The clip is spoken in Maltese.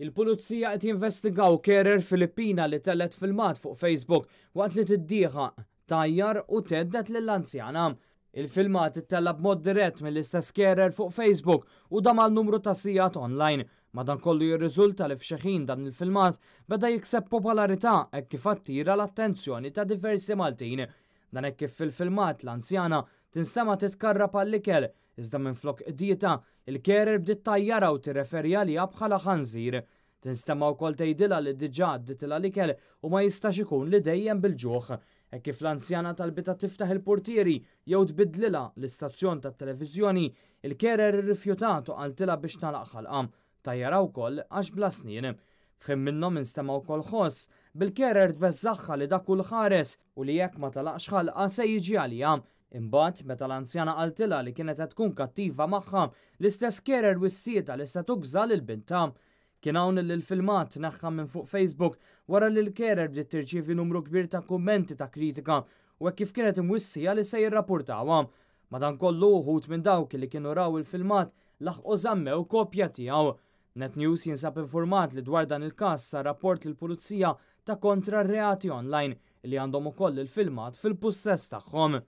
Il-Pulizija qed jinvestigaw carer Filippina li tellgħet filmat fuq Facebook waqt li tiddieħaq, tgħajjar u thedded lill-anzjana. Il-filmat ittella' b'mod dirett mill-istess carer fuq Facebook u dam għal numru ta' sigħat online. Madankollu jirriżulta li f'xi ħin dan il-filmat beda jikseb popolarità hekk kif attira l-attenzjoni ta' diversi Maltin. Dan hekk kif fil-filmat l-anzjana tinstema' titkarrab għall-ikel, iżda minflok qdietha, il-carer bdiet tgħajjarha u tirreferi għaliha bħala ħanżir. Tinstema' wkoll tgħidilha li diġà għadditilha l-ikel u ma jistax ikun li dejjem bil-ġuħ. Hekk kif l-anzjana talbitha tiftaħ il-purtieri jew tbiddlilha l-istazzjon tat-televiżjoni, il-carer irrifjutat u qaltilha biex tagħlaq ħalqha. Tgħajjarha wkoll għax bla snien. F'ħin minnhom instema' wkoll ħoss, bil-carer tbeżżagħha li dak hu l-ħares u li jekk ma tagħlaqx ħalqha se jiġi għaliha. Imbagħad, meta l-anzjana qaltilha li kienet qed tkun kattiva magħha, l-istess carer wissietha li se tugża lil bintha. Kien hawn li l-filmat tneħħa minn fuq Facebook wara li l-carer bdiet tirċievi numru kbir ta' kummenti ta' kritika u hekk kif kienet imwissija li se jirrapurtawha. Madankollu, uħud minn dawk li kienu raw il-filmat laħqu żammew kopja tiegħu. Net News jinsab infurmat li dwar dan il-każ sar rapport lill-Pulizija ta' kontra r-reati online li għandhom ukoll il-filmat fil-pussess tagħhom.